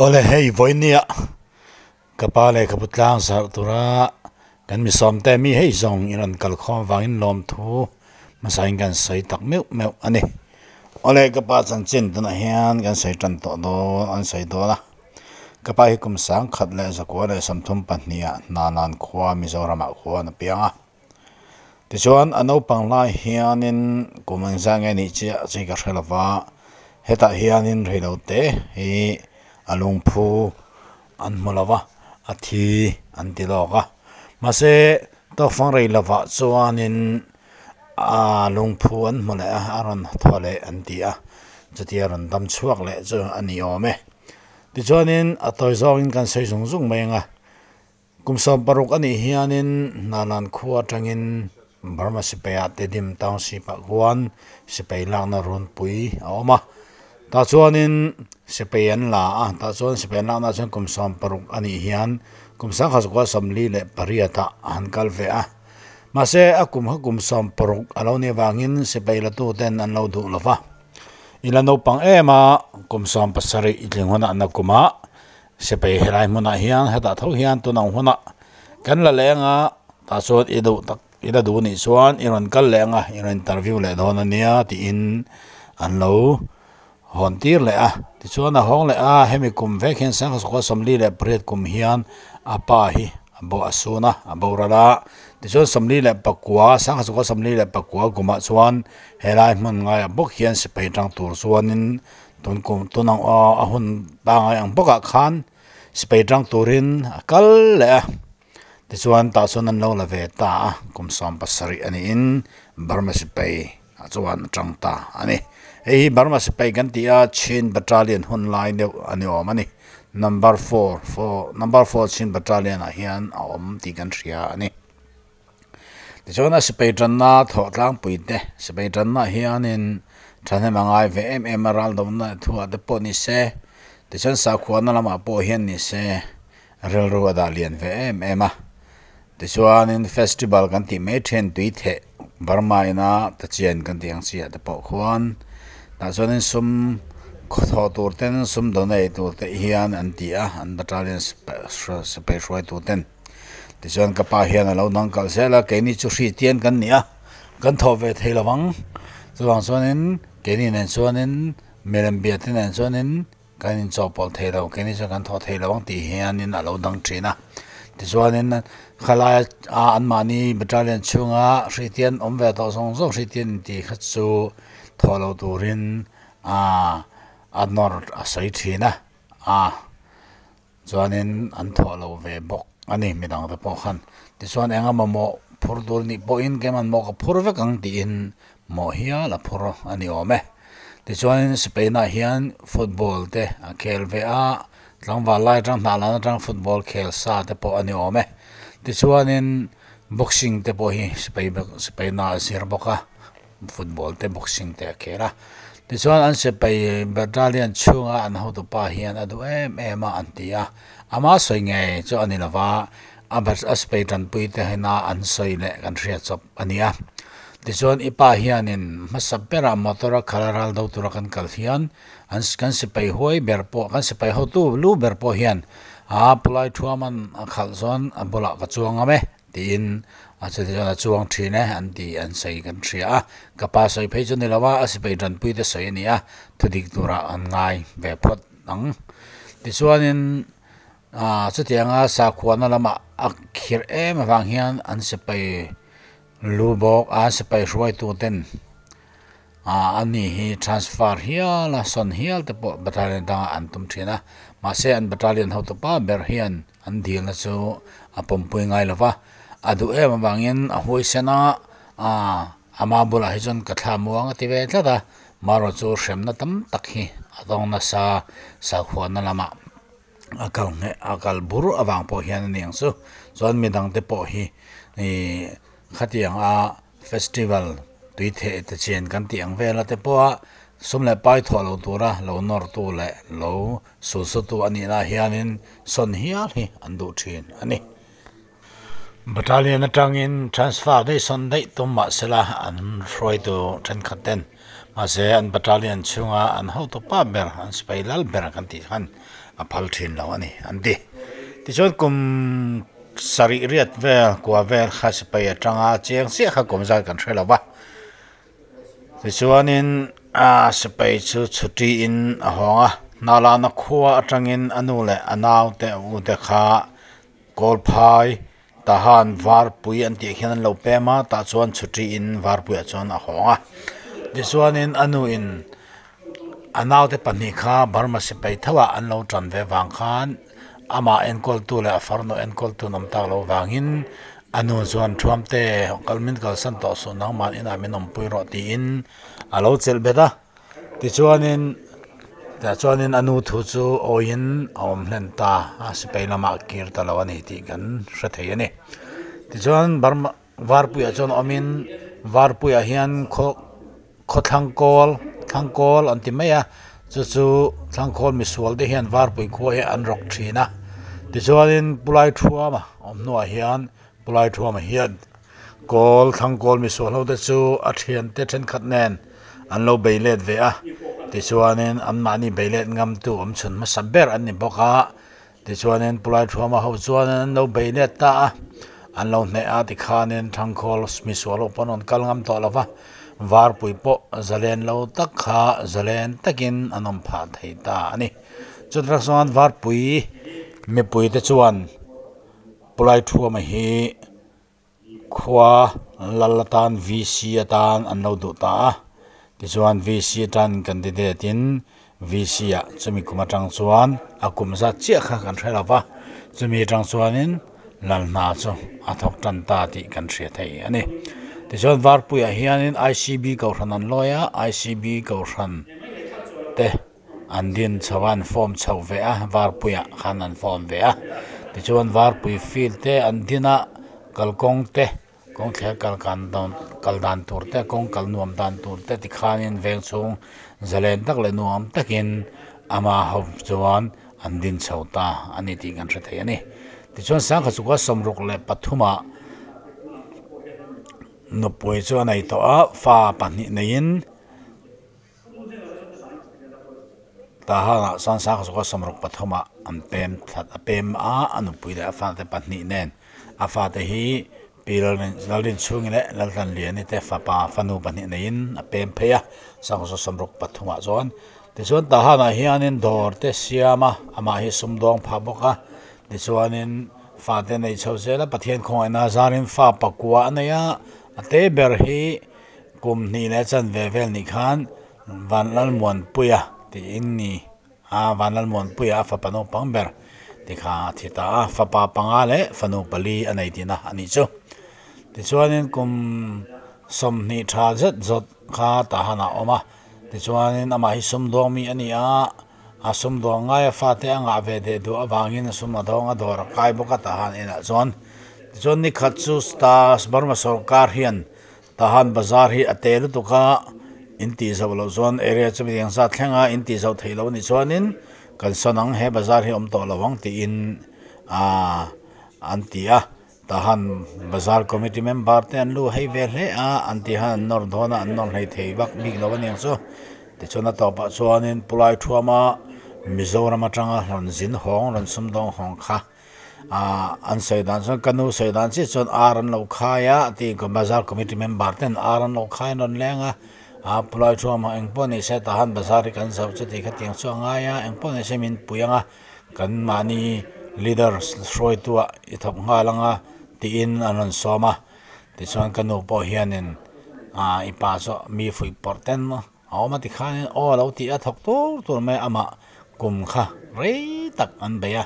Awle hei vawinia ka pa lehkhabu tlang zarh tura kan mi sawmte mi hei zawng in rawn kal khawm vangin lawmthu hmasain kan sawi tak meuh meuh a ni. Awle ka pa chanchin tunah hian kan sawi tan tawh dawn an sawi dawn a ka pa hi kum sangkhat leh zakua leh 32 ah Hnanan khua Mizoramah khuan a piang a. Tichuan a naupang lai hianin kum engzah nge nih chiah chi ka hre lova, hetah hianin reilote hi a lungphu an hmu lova, a thi an ti lawk a. Mahse tawkfang rei lovah chuanin a lungphu an hmu leh a, a rawn thaw leh an ti a, chutia rawn dam chhuak leh chu a ni awm e. Tichuanin a tawi zawngin kan sawi zung zung mai ang a. Kum 60 a nih hianin Hnalan khua atangin Burma sipaia Tedim Township ah khuan sipai lakna runpui a awm a. Tah chuanin sipai an la a, tah chuan sipai an lakna ah chuan kum 60 a nih hian kum 1948 ah a han kal ve a. Mahse a kum kha kum 60 a lo nih avangin sipai latu ten an lo duh lo va. I la naupang em a, kum 70 i tling hunah nakumah Sipai helai hmunah hian hetah tho hian tunang hunah kan la leng a, tah chuan i duh tak i la duh nih chuan i rawn kal leh ang a, i rawn interview leh dawn a nia tiin an lo hawn tir leh a. Tichuan a hawng leh a, hemi kum vek hian 1948 kum hian a pa hi a bo a sun a, a boral a. Tichuan 49 1949 kumah chuan helai hmun ngaiah bawk hian sipai tang tur chuanin Tun kum tun ang aw a hun pangai ang bawkah khan sipai tang turin a kal leh a, tichuan tah chuan an lo la ve ta a, kum 70 a niin Burma sipai ah chuan a tang ta a ni. Hei hi Burma sipai kan tih a Chin Battalion hun lai deuh a ni awm a ni. Number four four number four Chin Battalion ah hian a awm tih kan hria a ni. Tichuan a sipai tanna thawh tlangpui te sipai tanna hianin thahnem a ngai ve em em a ral dawmna thuah te pawh ni se tichuan sakhuana lamah pawh hian ni se rilru a dah lian ve em em a tichuanin festival kan tih mai thin tui theh Burma ina ta chian kan tih ang chiah te pawh khuan tah chuanin sum thawh tur ten sum donate tur te hian an ti a an battalion sipai hruaitu ten. Tichuan ka pa hian a lo dang kalh zel a, keini chu hri tian kan ni a, kan thawh ve thei lo ang. Chuvang chuanin keini nen chuanin milem bia te nen chuanin kan inchawhpawlh thei lo, keini chuan kan thawh thei lo ang tih hianin a lo dang thin a. Tichuanin khalai a anmahni battalion chhunga hri tian awm ve tawh zawng zawng hri tian intih kha chu thawh loh turin a nawr a sawi thin a, a. Chuanin an thawh lo ve bawk a ni midang te pawh khan. Tichuan eng emaw mawh phur tur nih pawhin keimah mawh ka phur vek ang tiin mawh hial a phur a ni awm e. Tichuanin Spain-ah hian football te a khel ve a, tlangval lai atang hnah lan atang football khel sa te pawh a ni awm e. Tichuanin boxing te pawh hi Spain-ah a zir bawk a. Football te boxing te a khel a, tichuan an sipai battalion chhunga an hotupa hian a duh em em a an ti a, ama sawi ngei chu a ni lova, a a sipai tanpui te hena an sawi leh kan hriat chawp a ni a. Tichuan i pa hianin hmasa berah motor a khalh a ral do tura kan kal hian an kan sipai huai ber pawh kan sipai hotu lu ber pawh hian a pulai thuaman a khalh chuan a bulah ka chuang ngam e. Tiin a chuti chuan a chuang thin e an ti an sawi kan hria a, ka pa sawi phei chu ni lo a, a sipai tanpui te sawi a ni a, thudik turah an ngai ve phawt ang. Tichuanin ah chutianga sakhuana lamah a khirh em avang hian an sipai lu bawk a, an sipai hruaitu ten ah ani hi transfer hial a sawn hial te pawh battalion dangah an tum thin a, mahse an battalion hotupa ber hian An dilna chu a pawmpui ngai lo va, a duh em avangin a huaisen a, aaa ama bulah hi chuan ka thla muang a ti ve tlat a, marawh chu hremna tam tak hi a tawng nasa sakhuana lamah a kal ngheh a kal bur avang pawh hian a ni ang chu, chuan midang te pawh hi ihh khatiang a Festival tui theh te chian kan tih ang vela te pawha sum leh pai thawh lo tura lo nawrtu leh lo sulsutu a nihna hianin sawn hial hi an duh thin a ni. Battalion atangin transfer daih sawn daih tum mahsela an hruaitu thenkhat ten mahse an battalion chhunga an hotupa ber an sipai lal ber kan tih khan. a phal thin lo a ni an ti. Tichuan kum sarih riat vel kua vel kha sipai atanga chiang chiah kha kum zat kan hre lo va. Tichuanin a sipai chu chhuti in a hawng a, Hnalana khua atangin a nu leh a naute a u te kha Kawlphai Tahan varpui an tih khian an lo pem a, tah chuan chhuti in varpuiah chuan a hawng a. Tichuanin a nu in a naute pahnih kha Burma sipai thauhah an lo tan ve vang khan amah enkawltu leh a farnu enkawltu an awm tak loh vangin a nu chuan Thuamte kal min kalsan tawh suh nangmah inah min awmpui rawh tiin a lo chelh bet a. Tichuanin tah chuanin a nu thu chu awiin a awm hlen ta a, sipai lamah kir ta lo a ni tih kan hre thei a ni. Tichuan Burma Varpuiah chuan awmin Varpuiah hian khaw khaw thlangkawl thlangkawl an ti mai a, chu chu thlangkawl misual te hian Varpui khua hi an rawk thin a. Tichuanin Pulaithuama awm hnuah hian Pulaithuama hian Kawl Thlangkawl misual ho te chu a thiante thenkhat nen an lo bei let ve a, tichuanin anmahni bei let ngamtu awm chhun hmasa ber an ni bawk a, tichuanin Pulaithuama ho chuanin an lo bei let ta a, an lo hneh a tikhanin Thlangkawl misual ho pawh an rawn kal ngam tawh lo va, varpui pawh zalen lo tak kha zalen takin an awm phah thei ta a ni. Chutah chuan varpui mipui te chuan Pulaithuama hi Khua lal atan VC atan an lo duh ta a, tichuan VC atan candidate in VC ah chumi kum atang chuan a kum zat chiah kha kan hre lo va, chumi atang chuanin lal hna chu a thawk tan ta tih kan hria thei a ni. Tichuan Varpuiah hianin ICB Kohhran an lawi a, ICB Kohhran te An din chho a, an form chho ve a, varpuiah khan an form ve a. Tichuan varpui field te an din a, kalkawng te, kawng thler kal kan dawn kal dan tur te, kawng kal nuam dan tur te tikhanin veng chhung zalen tak leh nuam takin ama ho chuan an din chho ta a ni tih kan hre thei a ni. Tichuan sangkhat chukua 63ah nupui chu a nei tawh a, fa pahnih neiin. Tahan ah chuan sangha zawka 63 ah an pem that a pem a, a nupui leh a fate pahnih nen a fate hi pi Lalrinchhungi leh Laltlanliani te fapa fanu pahnih neiin a pem phei a, sangha zawka 63 ah chuan tichuan Tahan ah hianin dawr te siam a, amah hi sumdawng phah bawk a, tichuanin fate nei chho zel a, Pathian khawngaihna zarin fa pakua a nei a, a te ber hi. Kum hnih leh chanve vel nih khan Vanlalmuanpuia tiin ni a, Vanlalmuanpuia a fapa naupang ber ti kha a thi ta a, fapa panga leh fanu pali a nei tihna a nih chu. Tichuanin kum 20 tha zet zawt kha Tahan ah a awm a, tichuanin amah hi sumdawng mi a ni a, a sumdawng ngaia fate a ngah ve deh duh avangin a sum a dawng a dawr a kai bawk a Tahan inah chuan. Tichuan nikhat chu Burma sawrkar hian Tahan bazar hi a te lutuk a, in tih zauh loh chuan area chu mi eng zat thleng a, in tih zauh theih loh a nih chuanin kan sawn ang he bazar hi awm tawh lo ang tiin aaa an ti a. Tahan bazar committee member te an lu hei ve hle a, an tih khan an nawr dawn a, an nawr hlei thei vak bik lo a niang chu. Tichuan a tawpah chuanin Pulai Thuama Mizoram atanga rawn zin hawng rawn sumdawng hawng kha. Ahh an sawi dan chuan ka nu sawi dan chiah chuan ar an lo khai a tih bazar committee member ten ar an lo khai an rawn leng a ah pulai thuam ah engpawh ni se tah han bazar hi kan zo chu tih kha tiang chu a ngai a engpawh ni se min pui ang a kan mahni leader hruaitu ah i thawk nghal ang a tiin an rawn sawm a tichuan ka nu pawh hianin ah i pa chu mi fuih pawrh ten a awm a tikhanin aw a lo tih a thawk tur tur mai a amah kum kha rei tak an bei a.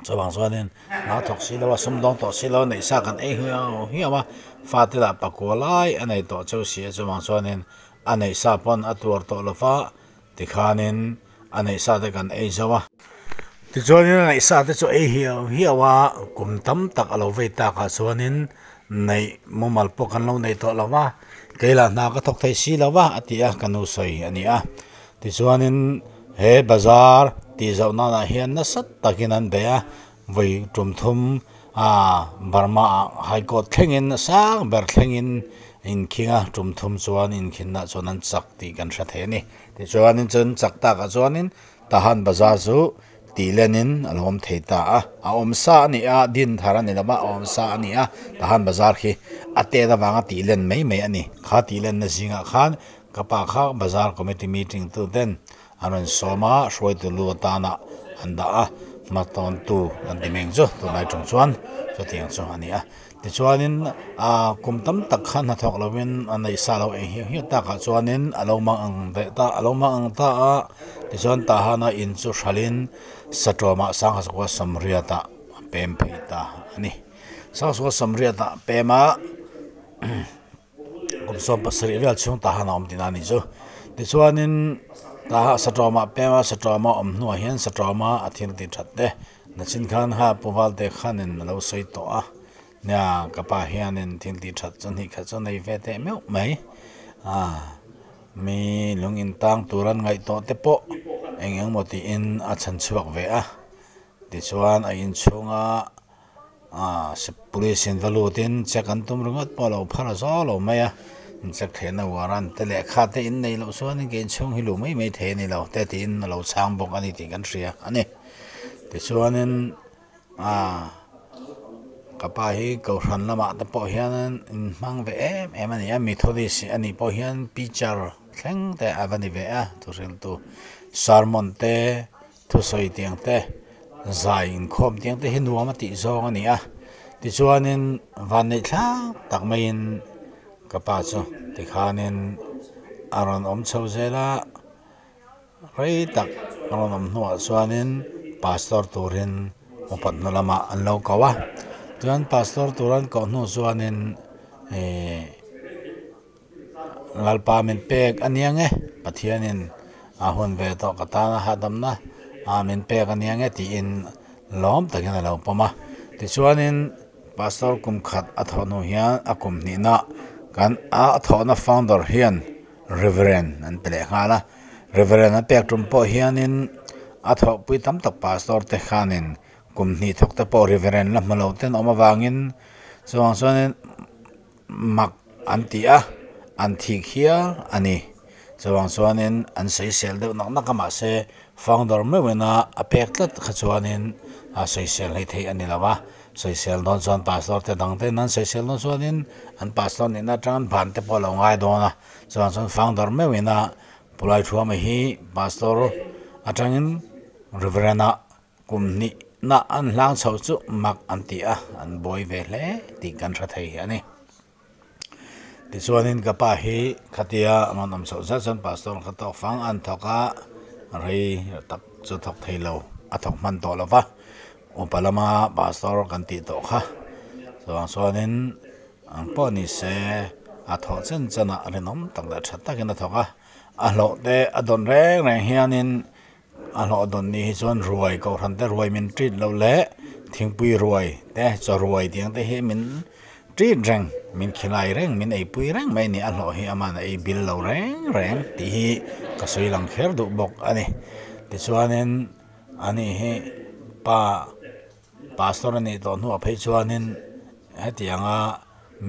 Chuvang chuanin hna thawk si lo a sumdawng tawh si lo a neih sa kan ei hiau hiau a fate lah pakua lai a nei tawh cheu si a chuvang chuanin a neih sa pawn a tuar tawh lo va tikhanin a neih sa te kan ei zo a. Tichuanin a neih sa te chu ei hiau hiau a kum tam tak a lo vei tak ah chuanin neih mumal pawh kan lo nei tawh lo va kei lah hna ka thawk thei si lo va a ti a ka nu sawi a ni a tichuanin. He bazar tih zoh nanah hian nasa takin an bei a, vawi tum thum ah Burma ah High Court thlengin a sang ber thlengin inkhing a, tum thum chuan inkhinna chuan an chak tih kan hre thei a ni. Tichuanin chun chak takah chuanin Tahan bazar chu Tih lenin a lo awm thei ta a, a awm sa a ni a, din thar a ni lo va, a awm sa a ni a, tahan bazar khi a tet avanga tih len mai mai a ni. Kha tih lenna zingah khan ka pa kha bazar committee meeting tu ten an rawn sawm a, hruaitu lu atana an dah a, hmatawntu an ti meng chu tunlai ṭawng chuan chutiang chu a ni a. Tichuanin ah kum tam tak kha hnathawk lovin a neih sa lo eng hiau hiau takah chuanin a lo mang ang leh ta a lo mang ang ta a tichuan tahana in chu hralhin satawmah sangha sakua sawmriatah a pem phei ta a ni sangha sakua sawmriatah a pem a. Kum 17 vel chhung tahan a awm tihna a nih chu. Tichuanin taha satawmah pema satawma awm hnuah hian satawma a thil tih that te nachin khan ha Pu Valte khanin a lo sawi tawh a. Nia ka pa hianin thil tih that chu hnih khat chu nei ve teh meuh mai. Aa mi lung in tang tur an ngaih tawh te pawh eng eng maw tiin a chhan chhuak ve a. Tichuan a inchhunga. Aaa police in va lut in check an tum ringawt pawh a lo phar a zaw lo mai a in check theihna warrant te lehkha te in neih loh chuan in ke inchhung hi luh mai mai thei a ni lo te tiin a lo chhang bawk a ni tih kan hria a ni tichuanin aaa ka pa hi kohhran lamah te pawh hian in hmang ve em em a ni a methodist a nih pawh hian teacher thleng te a va ni ve a thuhriltu sermon te. Thusawi tiang te, zai inkhawm tiang te hi nuam a tih zawng a ni a. Tichuanin vanneih thlak tak maiin ka pa chu tikhanin a rawn awm chho zel a, rei tak a rawn awm hnuah chuanin pastor turin upat hnu lamah an lo ko a. Chuan pastor tur an koh hnu chuanin ihh. Lalpa min pek a nia nge, Pathianin a hun ve tawh ka tana hahdamna a min pek a nia nge tiin lawm takin a lo pawm a. Tichuanin Pastor kum khat a thawh hnu hian a kum hnihna kan a thawhna founder hian Reverend an pe leh nghal a. Reverend a pek tum pawh hianin a thawhpui tam tak Pastor te khanin kum hnih thawk te pawh Reverend la hmu lo ten awm avangin chuvang chuanin Mak an ti a, an thik hial a ni. Chuvang chuanin an sawisel deuh nak nak a, mahse founder meuhina a pek tlat kha chuanin a sawisel hlei theih a ni lo a. Sawisel dawn chuan pastor te dang ten an sawisel dawn chuanin an pastor nihna atang an ban te pawh a lo ngai dawn a. Chuvang chuan founder meuhina Pulai Thuama hi pastor atangin Reverend a Kum hnihna an hlang chho chu mak an ti a, an buai ve hle tih kan hre thei a ni. Tichuanin ka pa hi khatia an rawn awm chhoh zat chuan pastor kha tawk fang an thawk a, rei tak chu thawk thei lo, a thawk hman tawh lo va, upa lama pastor kan tih tawh kha. Chuvang chuanin ang pawh ni se a thawh chen chen ah rinawm tak leh tha takin a thawk a, a hlawh te a dawn reng reng hianin A hlawh dawn ni hi chuan ruai kohhran te ruai min treat loh leh thingpui ruai te chaw ruai tiang te hi min treat reng min khilai reng min eipui reng mai a ni a hlawh hi aman a ei bil lo reng reng tih hi ka sawi lang kher duh bawk a ni tichuanin ani hi pa pastor a nih tawh hnuah phei chuanin hetianga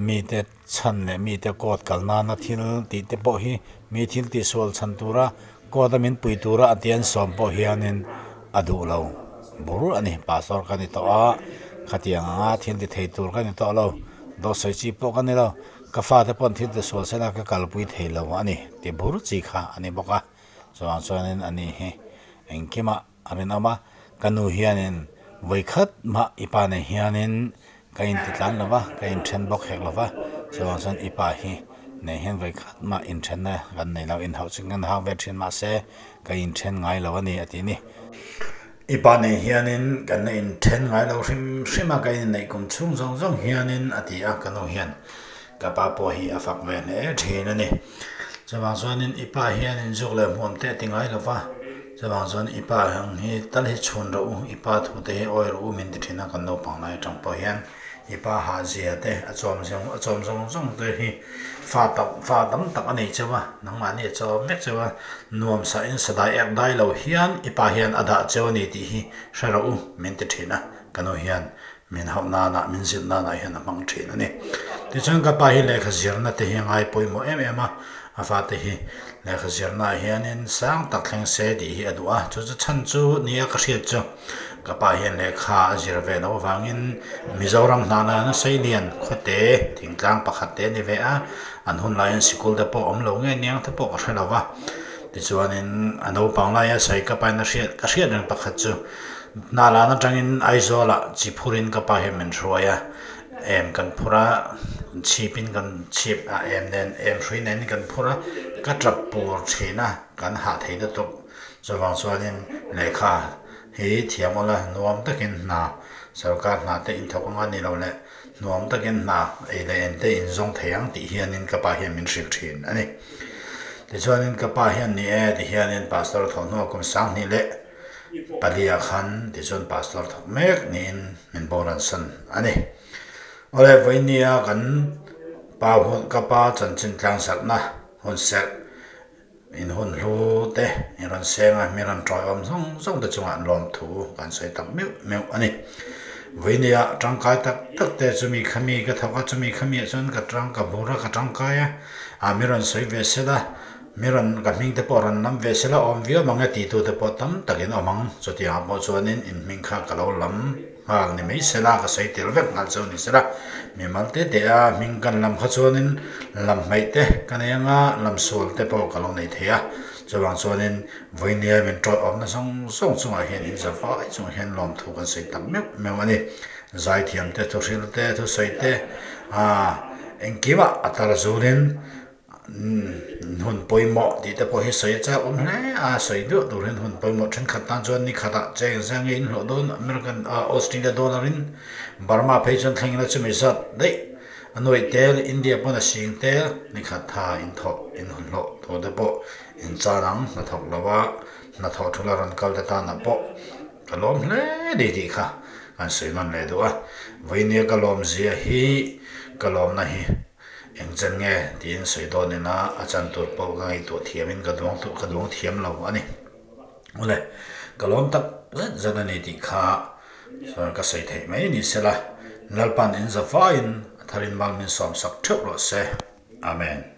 mite chhan leh mite court kal nana thil tih te pawh hi mi thil tihsual chhan tura court a min pui tura a tian sawm pawh hianin a duh lo bur a ni pastor ka ni tawh a khatiang anga thil ti thei tur ka ni tawh lo dawt sawi chi pawh ka ni lo ka fate pawh thil tisual sela ka kalpui thei lo a ni ti bur chi kha a ni bawk a chuvang chuanin ani hi engkimah A rinawm a, ka nu hianin vawi khat mah i pa nei hianin ka intitlan lo va, ka inthen bawk hek lo va, chuvang chuan i pa hi nei hian vawi khat mah inthenna kan nei lo, inhauh chu kan hau ve thin mahse ka inthen ngai lo a ni a ti ni. I pa nei hianin kan la inthen ngai lo hrim hrim a, ka inneih kum chhung zawng zawng hianin a ti a, ka nu hian ka pa pawh hi a fak ve hle thin a ni. Chuvang chuanin i pa hian inzuk leh hmuam te a ti ngai lo va, chuvang chuan i pa ang hi tal hi chhun rawh u, i pa thu te hi awi rawh u min ti thin a kan naupang lai atang pawh hian i pa hah zia te a chawm zawng a chawm zawng zawng te hi fa tak fa tam tak a nei cheu a, nangmahni a chawm vek cheu a, nuam sah in sadai ek dai lo hian i pa hian a dah cheu a ni tih hi hre rawh u min ti thin a, ka nu hian Min hauh nanah, min zilh nanah hian a hmang thin a ni. Tichuan ka pa hi lehkha zirna te hi a ngai pawimawh em em a. A fate hi lehkha zirnaah hianin sang tak thleng se tih hi a duh a, chu chu chhan chu nia ka hriat chu ka pa hian lehkha a zir ve loh avangin Mizoram hnana nasa lian khawte thingtlang pakhat te a ni ve a, an hun laiin sikul te pawh awm lo nge niang te pawh ka hre lo va. Tichuanin a naupang laia sawi ka pain a hriat ka hriat reng pakhat chu hnalan atangin Aizawlah chi phurin ka pa hian min hruai a, Em kan phur a, chhipin kan chhip a, em nen em hrui nen kan phur a, ka tap pur thin a, kan hah thei lutuk. Chuvang chuanin lehkha hi thiam awla nuam takin hna sorkar hna te inthawk anga ni lo leh nuam takin hna ei leh en te inzawng thei ang tih hianin ka pa hian min hrilh thin a ni. Tichuanin ka pa hian ni e ti hianin pastor a thawh hnuah kum 2000 leh Palia khan tichuan pastor thawk mek niin min boransan a ni. Awle vawinia kan pa hun ka pa chanchin tlangsarhna hun serh in hun hlu te in rawn seng a, mi rawn tawiawm zawng zawng te chungah lawmthu kan sawi tak meuh meuh a ni. Vawinia tangkai tak tak te chumi khami ka thawk a, chumi khamiah chuan ka tang ka bur a ka tangkai a, a mi rawn sawi ve sel a. Mi rawn ka hming te pawh rawn lam ve sela awm viau mang e ti tu te pawh tam takin awm ang. Chutiangah pawh chuanin in hming kha ka lo lam nghal ni mai sela, ka sawi tel vek nghal chu ni sela. Mi mal te te a hming kan lam kha chuanin lam hmaih te ka nei anga lam sual te pawh ka lo nei thei a. Chuvang chuanin vawinia min tawih awmna zawng zawng chungah hian in za vai chungah hian lawmthu kan sawi tak meuh meuh a ni. Zaithiam te, thuhril te, thusawi te, ah engkimah a tar zulin Hun pawimawh tih te pawh hi sawi a chak awm hle a, sawi duah tur hian hun pawimawh thenkhat tan chuan ni khatah cheng zia nge in hlawh dawn American ah Australia dollar in Burma phei chuan thleng ila chumi zat daih a nuaih tel India pawn a sing tel ni khat tha in thawh in hun hlawh tur te pawh in chan ang hnathawk lo a hnathawh thula rawn kal te tanah pawh ka lawm hle ni tih kha kan sawi nawn leh duh a, vawinia ka lawm zia hi ka lawmna hi. Eng chen nge tiin sawi dawn ina a chan tur pawh ka ngaihtuah thiamin ka duang ka duang thiam lo a ni. Awle, ka lawm tak zet zet a ni tih kha chuan ka sawi theih mai ni sela, Lalpan in za vaiin a tharin mal min sawmsak theuh rawh se. Amen.